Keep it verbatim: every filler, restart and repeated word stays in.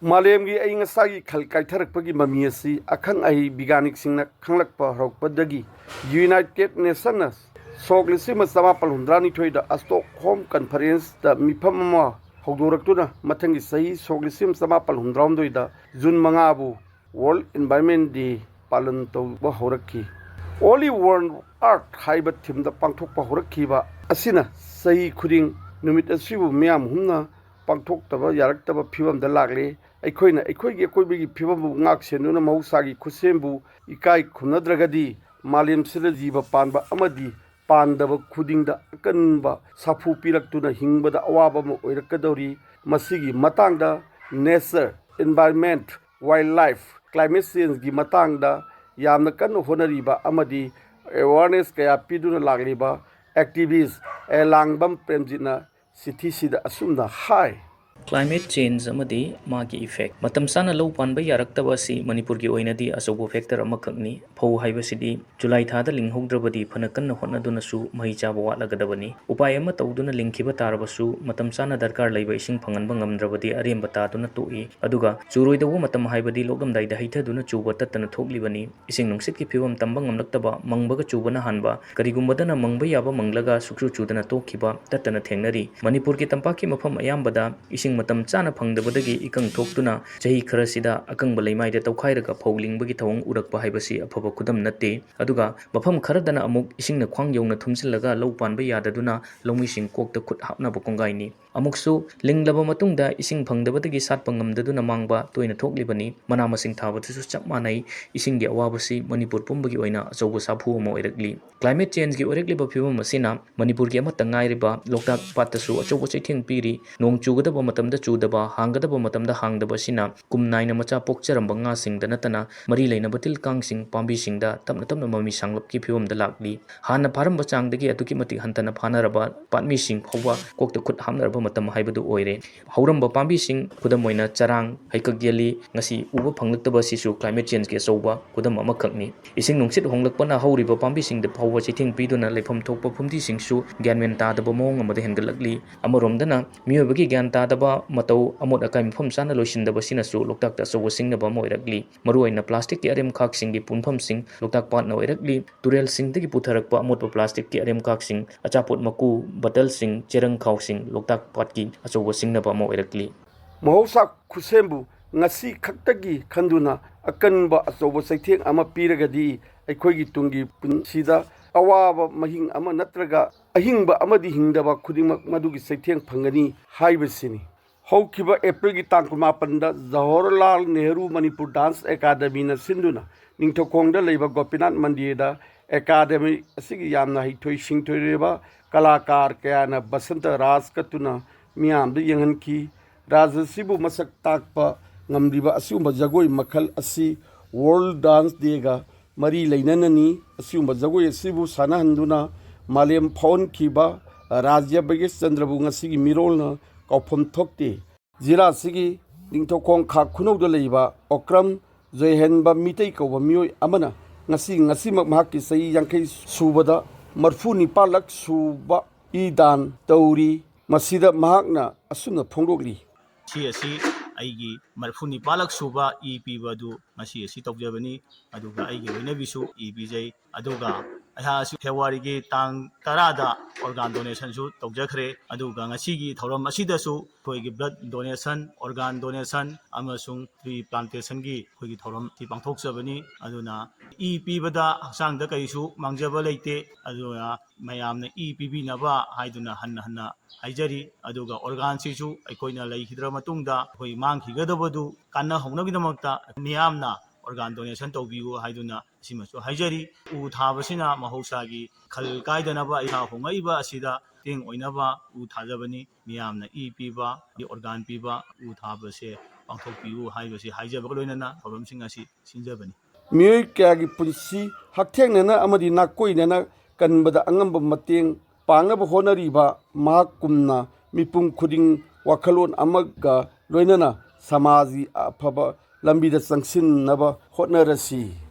ꯃꯥꯂꯦꯝꯒꯤ ꯑꯏꯪ ꯑꯁꯥꯒꯤ ꯈꯜ ꯀꯥꯏꯊꯔꯛꯄꯒꯤ ꯃꯃꯤ ꯑꯁꯤ ꯑꯈꯪ ꯑꯍꯩ ꯕꯤꯒ꯭ꯌꯥꯅꯤꯛꯁꯤꯡꯅ ꯈꯪꯂꯛꯄ ꯍꯧꯔꯛꯄꯗꯒꯤ United Nations ꯅ ꯁꯣꯛ ꯂꯤꯁꯤꯡ ꯑꯃ ꯆꯃꯥꯄꯜ ꯍꯨꯝꯗ꯭ꯔꯥꯅꯤꯊꯣꯏꯗ Stockholm Conference ꯇ ꯃꯤꯐꯝ ꯑꯃ ꯍꯧꯗꯣꯔꯛꯇꯨꯅ ꯃꯊꯪꯒꯤ ꯆꯍꯤ ꯁꯣꯛ ꯂꯤꯁꯤꯡ ꯑꯃ ꯆꯃꯥꯄꯜ ꯍꯨꯝꯗ꯭ꯔꯥꯍꯨꯝꯗꯣꯏꯗ ꯖꯨꯟ ꯃꯉꯥꯕꯨ World Environment Day ꯄꯥꯂꯟ ꯇꯧꯕ ꯍꯧꯔꯛꯈꯤ꯫ Only One Earth ꯍꯥꯏꯕ theme ꯗ ꯄꯥꯡꯊꯣꯛꯄ ꯍꯧꯔꯛꯈꯤꯕ ꯑꯁꯤꯅ ꯆꯍꯤ ꯈꯨꯗꯤꯡ ꯅꯨꯃꯤꯠ ꯑꯁꯤꯕꯨ ꯃꯤꯌꯥꯝ ꯍꯨꯝꯅ ꯄꯥꯡꯊꯣꯛꯇꯕ ꯌꯥꯔꯛꯇꯕ ꯐꯤꯕꯝꯗ ꯂꯥꯛꯂꯦ꯫ ꯑꯩꯈꯣꯏꯅ ꯑꯩꯈꯣꯏꯒꯤ ꯑꯀꯣꯏꯕꯒꯤ ꯐꯤꯕꯝꯕꯨ ꯉꯥꯛ ꯁꯦꯟꯗꯨꯅ ꯃꯍꯧꯁꯥꯒꯤ ꯈꯨꯠꯁꯦꯝꯕꯨ ꯏꯀꯥꯏ ꯈꯨꯝꯅꯗ꯭ꯔꯒꯗꯤ ꯃꯥꯂꯦꯝꯁꯤꯗ ꯖꯤꯕ ꯄꯥꯟꯕ ꯑꯃꯗꯤ ꯄꯥꯟꯗꯕ ꯈꯨꯗꯤꯡꯗ ꯑꯀꯟꯕ ꯁꯥꯐꯨ ꯄꯤꯔꯛꯇꯨꯅ ꯍꯤꯡꯕꯗ ꯑꯋꯥꯕ ꯑꯃ ꯑꯣꯏꯔꯛꯀꯗꯧꯔꯤ꯫ ꯃꯁꯤꯒꯤ ꯃꯇꯥꯡꯗ nature, environment, wildlife, climate change ꯒꯤ ꯃꯇꯥꯡꯗ ꯌꯥꯝꯅ ꯀꯟꯅ ꯍꯣꯠꯅꯔꯤꯕ ꯑꯃꯗꯤ awareness ꯀꯌꯥ ꯄꯤꯗꯨꯅ ꯂꯥꯛꯂꯤꯕ activist ꯑꯦꯂꯥꯡꯕꯝ ꯄ꯭ꯔꯦꯝꯖꯤꯠꯅ ꯆꯤꯊꯤꯁꯤꯗ ꯑꯁꯨꯝꯅ ꯍꯥꯏ꯫ Climate change ꯑꯃꯗꯤ ꯃꯥꯒꯤ effect꯫ ꯃꯇꯝ ꯆꯥꯅ ꯂꯧ ꯄꯥꯟꯕ ꯌꯥꯔꯛꯇꯕ ꯑꯁꯤ ꯃꯅꯤꯄꯨꯔꯒꯤ ꯑꯣꯏꯅꯗꯤ ꯑꯆꯧꯕ factor ꯑꯃꯈꯛꯅꯤ꯫ ꯐꯧ ꯍꯥꯏꯕꯁꯤꯗꯤ ꯖꯨꯂꯥꯏ ꯊꯥꯗ ꯂꯤꯡꯍꯧꯗ꯭ꯔꯕꯗꯤ ꯐꯅ ꯀꯟꯅ ꯍꯣꯠꯅꯗꯨꯅꯁꯨ ꯃꯍꯩ ꯆꯥꯕ ꯋꯥꯠꯂꯒꯗꯕꯅꯤ꯫ ꯎꯄꯥꯏ ꯑꯃ ꯇꯧꯗꯨꯅ ꯂꯤꯡꯈꯤꯕ ꯇꯥꯔꯕꯁꯨ ꯃꯇꯝ ꯆꯥꯅ ꯗꯔꯀꯥꯔ ꯂꯩꯕ ꯏꯁꯤꯡ ꯐꯪꯍꯟꯕ ꯉꯝꯗ꯭ꯔꯕꯗꯤ ꯑꯔꯦꯝꯕ ꯇꯥꯗꯨꯅ ꯇꯣꯛꯏ꯫ ꯑꯗꯨꯒ ꯆꯨꯔꯣꯏꯗꯧꯕ ꯃꯇꯝ ꯍꯥꯏꯕꯗꯤ ꯂꯣꯛꯂꯝꯗꯥꯏꯗ ꯍꯩꯊꯗꯨꯅ ꯆꯨꯕ ꯇꯠꯇꯅ ꯊꯣꯛꯂꯤꯕꯅꯤ꯫ ꯏꯁꯤꯡ ꯅꯨꯡꯁꯤꯠꯀꯤ ꯐꯤꯕꯝ ꯇꯝꯕ ꯉꯝꯂꯛꯇꯕ, ꯃꯪꯕꯒ ꯆꯨꯕꯅ ꯍꯥꯟꯕ, ꯀꯔꯤꯒꯨꯝꯕꯗꯅ ꯃꯪꯕ ꯌꯥꯕ ꯃꯪꯂꯒ ꯁꯨꯛꯆꯨ ꯆꯨꯗꯅ ꯇꯣꯛꯈꯤꯕ ꯇꯠꯇꯅ ꯊꯦꯡꯅꯔꯤ꯫ ꯃꯅꯤꯄꯨꯔꯒꯤ ꯇꯝꯄꯥꯛꯀꯤ ꯃꯐꯝ ꯑꯌꯥꯝꯕꯗ ꯏꯁꯤꯡ ꯃꯇꯝ ꯆꯥꯅ ꯐꯪꯗꯕꯗꯒꯤ ꯏꯀꯪ ꯊꯣꯛꯇꯨꯅ ꯆꯍꯤ ꯈꯔꯁꯤꯗ ꯑꯀꯪꯕ ꯂꯩꯃꯥꯏꯗ ꯇꯧꯈꯥꯏꯔꯒ ꯐꯧ ꯂꯤꯡꯕꯒꯤ ꯊꯧꯑꯣꯡ ꯎꯔꯛꯄ ꯍꯥꯏꯕꯁꯤ ꯑꯐꯕ ꯈꯨꯗꯝ ꯅꯠꯇꯦ꯫ ꯑꯗꯨꯒ ꯃꯐꯝ ꯈꯔꯗꯅ ꯑꯃꯨꯛ ꯏꯁꯤꯡꯅ ꯈ꯭ꯋꯥꯡ ꯌꯧꯅ ꯊꯨꯝꯖꯤꯜꯂꯒ ꯂꯧ ꯄꯥꯟꯕ ꯌꯥꯗꯗꯨꯅ ꯂꯧꯃꯤꯁꯤꯡ ꯀꯣꯛꯇ ꯈꯨꯠ ꯍꯥꯞꯅꯕ ꯀꯣꯡꯒꯥꯏꯅꯤ꯫ ꯑꯃꯨꯛꯁꯨ ꯂꯤꯡꯂꯕ ꯃꯇꯨꯡꯗ ꯏꯁꯤꯡ ꯐꯪꯗꯕꯗꯒꯤ ꯁꯥꯠꯄ ꯉꯝꯗꯗꯨꯅ ꯃꯥꯡꯕ ꯇꯣꯏꯅ ꯊꯣꯛꯂꯤꯕꯅꯤ꯫ ꯃꯅꯥ ꯃꯁꯤꯡ ꯊꯥꯕꯗꯁꯨ ꯆꯞ ꯃꯥꯟꯅꯩ꯫ ꯏꯁꯤꯡꯒꯤ ꯑꯋꯥꯕꯁꯤ ꯃꯅꯤꯄꯨꯔ ꯄꯨꯝꯕꯒꯤ ꯑꯣꯏꯅ ꯑꯆꯧꯕ ꯁꯥꯐꯨ ꯑꯃ ꯑꯣꯏꯔꯛꯂꯤ꯫ Climate change ꯒꯤ ꯑꯣꯏꯔꯛꯂꯤꯕ ꯐꯤꯕꯝ ꯑꯁꯤꯅ ꯃꯅꯤꯄꯨꯔꯒꯤ ꯑꯃꯠꯇ ꯉꯥꯏꯔꯤꯕ ꯂꯣꯛꯇꯥꯛ ꯄꯥꯠꯇꯁꯨ ꯑꯆꯧꯕ ꯆꯩꯊꯦꯡ ꯄꯤꯔꯤ꯫ ꯅꯣꯡ ꯆꯨꯒꯗꯕ ꯃꯇꯝꯗ ꯆꯨꯗꯕ, ꯍꯥꯡꯒꯗꯕ ꯃꯇꯝꯗ ꯍꯥꯡꯗꯕ ꯑꯁꯤꯅ ꯀꯨꯝ ꯅꯥꯏꯅ ꯃꯆꯥ ꯄꯣꯛꯆꯔꯝꯕ ꯉꯥꯁꯤꯡꯗ ꯅꯠꯇꯅ ꯃꯔꯤ ꯂꯩꯅꯕ ꯇꯤꯜ ꯀꯥꯡꯁꯤꯡ, ꯄꯥꯝꯕꯤꯁꯤꯡꯗ ꯇꯞꯅ ꯇꯞꯅ ꯃꯃꯤ ꯁꯥꯡꯂꯞꯀꯤ ꯐꯤꯕꯝꯗ ꯂꯥꯛꯂꯤ꯫ ꯍꯥꯟꯅ ꯐꯥꯔꯝꯕ ꯆꯥꯡꯗꯒꯤ ꯑꯗꯨꯛꯀꯤ ꯃꯇꯤꯛ ꯍꯟꯊꯅ ꯐꯥꯅꯔꯕ ꯄꯥꯝꯕꯤꯁꯤꯡ ꯐꯥꯎꯕ ꯀꯣꯛꯇ ꯈꯨꯠ ꯍꯥꯞꯅꯔꯕ ꯃꯇꯝ ꯍꯥꯏꯕꯗꯨ ꯑꯣꯏꯔꯦ꯫ ꯍꯧꯔꯝꯕ ꯄꯥꯝꯕꯤꯁꯤꯡ, ꯈꯨꯗꯝ ꯑꯣꯏꯅ ꯆꯔꯥꯡ, ꯍꯩꯀꯛ ꯌꯦꯜꯂꯤ, ꯉꯁꯤ ꯎꯕ ꯐꯪꯂꯛꯇꯕ ꯑꯁꯤꯁꯨ climate change ꯒꯤ ꯑꯆꯧꯕ ꯈꯨꯗꯝ ꯑꯃꯈꯛꯅꯤ꯫ ꯏꯁꯤꯡ ꯅꯨꯡꯁꯤꯠ ꯍꯣꯡꯂꯛꯄꯅ ꯍꯧꯔꯤꯕ ꯄꯥꯝꯕꯤꯁꯤꯡꯗ ꯐꯥꯎꯕ ꯆꯩꯊꯦꯡ ꯄꯤꯗꯨꯅ ꯂꯩꯐꯝ ꯊꯣꯛꯄ ꯐꯨꯝꯗꯤꯁꯤꯡꯁꯨ ꯒ꯭ꯌꯥꯟ ꯃꯦꯟ ꯇꯥꯗꯕ ꯃꯑꯣꯡ ꯑꯃꯗ ꯍꯦꯟꯒꯠꯂꯛꯂꯤ꯫ ꯑꯃꯔꯣꯝꯗꯅ ꯃꯤꯑꯣꯏꯕꯒꯤ ꯒ꯭ꯌꯥꯟ ꯇꯥꯗꯕ ꯃꯇꯧ ꯑꯃꯣꯠ ꯑꯀꯥꯏ ꯃꯐꯝ ꯆꯥꯅ ꯂꯣꯏꯁꯤꯟꯗꯕꯁꯤꯅꯁꯨ ꯂꯣꯛꯇꯥꯛꯇ ꯑꯆꯧꯕ ꯁꯤꯡꯅꯕ ꯑꯃ ꯑꯣꯏꯔꯛꯂꯤ꯫ ꯃꯔꯨꯑꯣꯏꯅ plastic ꯀꯤ ꯑꯔꯦꯝꯈꯥꯛꯁꯤꯡꯒꯤ ꯄꯨꯟꯐꯝꯁꯤꯡ ꯂꯣꯛꯇꯥꯛ ꯄꯥꯠꯅ ꯑꯣꯏꯔꯛꯂꯤ꯫ ꯇꯨꯔꯦꯜꯁꯤꯡꯗꯒꯤ ꯄꯨꯊꯔꯛꯄ ꯑꯃꯣꯠꯄ plastic ꯀꯤ ꯑꯔꯦꯝꯈꯥꯛꯁꯤꯡ, ꯑꯆꯥꯄꯣꯠ ꯃꯀꯨ, ꯕꯇꯜꯁꯤꯡ, ꯆꯦꯔꯪ ꯈꯥꯎꯁꯤꯡ ꯂꯣꯛꯇꯥꯛ ꯄꯥꯠꯀꯤ ꯑꯆꯧꯕ ꯁꯤꯡꯅꯕ ꯑꯃ ꯑꯣꯏꯔꯛꯂꯤ꯫ ꯃꯍꯧꯁꯥ ꯈꯨꯠꯁꯦꯝꯕꯨ ꯉꯁꯤ ꯈꯛꯇꯒꯤ ꯈꯟꯗꯨꯅ ꯑꯀꯟꯕ ꯑꯆꯧꯕ ꯆꯩꯊꯦꯡ ꯑꯃ ꯄꯤꯔꯒꯗꯤ ꯑꯩꯈꯣꯏꯒꯤ ꯇꯨꯡꯒꯤ ꯄꯨꯟꯁꯤꯗ ꯑꯋꯥꯕ ꯃꯍꯤꯡ ꯑꯃ ꯅꯠꯇ꯭ꯔꯒ ꯑꯍꯤꯡꯕ ꯑꯃꯗꯤ ꯍꯤꯡꯗꯕ ꯈꯨꯗꯤꯡꯃꯛ ꯃꯗꯨꯒꯤ ꯆꯩꯊꯦꯡ ꯐꯪꯒꯅꯤ ꯍꯥꯏꯕꯁꯤꯅꯤ꯫ ꯍꯧꯈꯤꯕ ꯑꯦꯄ꯭ꯔꯤꯜꯒꯤ ꯇꯥꯡ ꯀꯨꯟꯃꯥꯄꯟꯗ ꯖꯋꯥꯍꯔꯂꯥꯜ ꯅꯦꯍꯔꯨ ꯃꯅꯤꯄꯨꯔ ꯗꯥꯟꯁ ꯑꯦꯀꯥꯗꯃꯤꯅ ꯁꯤꯟꯗꯨꯅ ꯅꯤꯡꯊꯧꯈꯣꯡꯗ ꯂꯩꯕ ꯒꯣꯄꯤꯅꯥꯊ ꯃꯟꯗꯤꯔꯗ ꯑꯦꯀꯥꯗꯃꯤ ꯑꯁꯤꯒꯤ ꯌꯥꯝꯅ ꯍꯩꯊꯣꯏ ꯁꯤꯡꯊꯣꯏꯔꯕ ꯀꯂꯥꯀꯥꯔ ꯀꯌꯥꯅ ꯕꯁꯟꯇ ꯔꯥꯁ ꯀꯠꯇꯨꯅ ꯃꯤꯌꯥꯝꯗ ꯌꯦꯡꯍꯟꯈꯤ꯫ ꯔꯥꯖ꯭ꯌ ꯑꯁꯤꯕꯨ ꯃꯁꯛ ꯇꯥꯛꯄ ꯉꯝꯂꯤꯕ ꯑꯁꯤꯒꯨꯝꯕ ꯖꯒꯣꯏ ꯃꯈꯜ ꯑꯁꯤ World Dance Day ꯒ ꯃꯔꯤ ꯂꯩꯅꯅꯅꯤ꯫ ꯑꯁꯤꯒꯨꯝꯕ ꯖꯒꯣꯏ ꯑꯁꯤꯕꯨ ꯁꯥꯟꯅꯍꯟꯗꯨꯅ ꯃꯥꯂꯦꯝ ꯐꯥꯎꯍꯟꯈꯤꯕ ꯔꯥꯖ꯭ꯌ ꯚꯥꯒ꯭ꯌꯆꯟꯗ꯭ꯔꯕꯨ ꯉꯁꯤꯒꯤ ꯃꯤꯔꯣꯜꯅ ꯀꯥꯎꯐꯝ ꯊꯣꯛꯇꯦ꯫ ꯖꯤꯂꯥ ꯑꯁꯤꯒꯤ ꯅꯤꯡꯊꯧꯈꯣꯡ ꯈꯥ ꯈꯨꯅꯧꯗ ꯂꯩꯕ ꯑꯣꯀ꯭ꯔꯝ ꯖꯣꯏꯍꯦꯟꯕ ꯃꯤꯇꯩ ꯀꯧꯕ ꯃꯤꯑꯣꯏ ꯑꯃꯅ ꯉꯁꯤ, ꯉꯁꯤꯃꯛ ꯃꯍꯥꯛꯀꯤ ꯆꯍꯤ ꯌꯥꯡꯈꯩ ꯁꯨꯕꯗ ꯃꯔꯤꯐꯨ ꯅꯤꯄꯥꯜꯂꯛ ꯁꯨꯕ ꯏ ꯗꯥꯟ ꯇꯧꯔꯤ꯫ ꯃꯁꯤꯗ ꯃꯍꯥꯛꯅ ꯑꯁꯨꯝꯅ ꯐꯣꯡꯗꯣꯛꯂꯤ꯫ ꯁꯤ ꯑꯁꯤ ꯑꯩꯒꯤ ꯃꯔꯤꯐꯨ ꯅꯤꯄꯥꯜꯂꯛ ꯁꯨꯕ ꯏ ꯄꯤꯕ ꯑꯗꯨ ꯉꯁꯤ ꯑꯁꯤ ꯇꯧꯖꯕꯅꯤ꯫ ꯑꯗꯨꯒ ꯑꯩꯒꯤ ꯂꯣꯏꯅꯕꯤꯁꯨ ꯏ ꯄꯤꯖꯩ꯫ ꯑꯗꯨꯒ ꯑꯩꯍꯥꯛ ꯑꯁꯤ ꯐꯦꯕ꯭ꯔꯨꯋꯥꯔꯤꯒꯤ ꯇꯥꯡ ꯇꯔꯥꯗ organ donation ꯁꯨ ꯇꯧꯖꯈ꯭ꯔꯦ꯫ ꯑꯗꯨꯒ ꯉꯁꯤꯒꯤ ꯊꯧꯔꯝ ꯑꯁꯤꯗꯁꯨ ꯑꯩꯈꯣꯏꯒꯤ blood donation, organ donation ꯑꯃꯁꯨꯡ tree plantation ꯒꯤ ꯑꯩꯈꯣꯏꯒꯤ ꯊꯧꯔꯝ ꯑꯁꯤ ꯄꯥꯡꯊꯣꯛꯆꯕꯅꯤ꯫ ꯑꯗꯨꯅ ꯏ ꯄꯤꯕꯗ ꯍꯛꯆꯥꯡꯗ ꯀꯔꯤꯁꯨ ꯃꯥꯡꯖꯕ ꯂꯩꯇꯦ꯫ ꯑꯗꯨꯅ ꯃꯌꯥꯝꯅ ꯏ ꯄꯤꯕꯤꯅꯕ ꯍꯥꯏꯗꯨꯅ ꯍꯟꯅ ꯍꯟꯅ ꯍꯥꯏꯖꯔꯤ꯫ ꯑꯗꯨꯒ organ ꯁꯤꯁꯨ ꯑꯩꯈꯣꯏꯅ ꯂꯩꯈꯤꯗ꯭ꯔ ꯃꯇꯨꯡꯗ ꯑꯩꯈꯣꯏ ꯃꯥꯡꯈꯤꯒꯗꯕꯗꯨ ꯀꯥꯟꯅꯍꯧꯅꯕꯒꯤꯗꯃꯛꯇ ꯃꯤꯌꯥꯝꯅ organ donation ꯇꯧꯕꯤꯌꯨ ꯍꯥꯏꯗꯨꯅ ꯑꯁꯤꯃꯁꯨ ꯍꯥꯏꯖꯔꯤ꯫ ꯎ ꯊꯥꯕꯁꯤꯅ ꯃꯍꯧꯁꯥꯒꯤ ꯈꯜ ꯀꯥꯏꯗꯅꯕ, ꯏꯁꯥ ꯍꯣꯡꯂꯛꯏꯕ ꯑꯁꯤꯗ ꯇꯦꯡ ꯑꯣꯏꯅꯕ ꯎ ꯊꯥꯖꯕꯅꯤ꯫ ꯃꯤꯌꯥꯝꯅ ꯏ ꯄꯤꯕ, organ ꯄꯤꯕ, ꯎ ꯊꯥꯕꯁꯦ ꯄꯥꯡꯊꯣꯛꯄꯤꯌꯨ ꯍꯥꯏꯕꯁꯤ ꯍꯥꯏꯖꯕꯒ ꯂꯣꯏꯅꯅ ꯊꯧꯔꯝꯁꯤꯡ ꯑꯁꯤ ꯁꯤꯟꯖꯕꯅꯤ꯫ ꯃꯤꯑꯣꯏ ꯀꯌꯥꯒꯤ ꯄꯨꯟꯁꯤ ꯍꯛꯊꯦꯡꯅꯅ ꯑꯃꯗꯤ ꯅꯥꯀꯣꯏꯅꯅ ꯀꯟꯕꯗ ꯑꯉꯝꯕ ꯃꯇꯦꯡ ꯄꯥꯡꯅꯕ ꯍꯣꯠꯅꯔꯤꯕ ꯃꯍꯥꯛꯀꯨꯝꯅ ꯃꯤꯄꯨꯝ ꯈꯨꯗꯤꯡ ꯋꯥꯈꯜꯂꯣꯟ ꯑꯃꯒ ꯂꯣꯏꯅꯅ ꯁꯃꯥꯖꯒꯤ ꯑꯐꯕ ꯂꯝꯕꯤꯗ ꯆꯪꯁꯤꯟꯅꯕ ꯍꯣꯠꯅꯔꯁꯤ꯫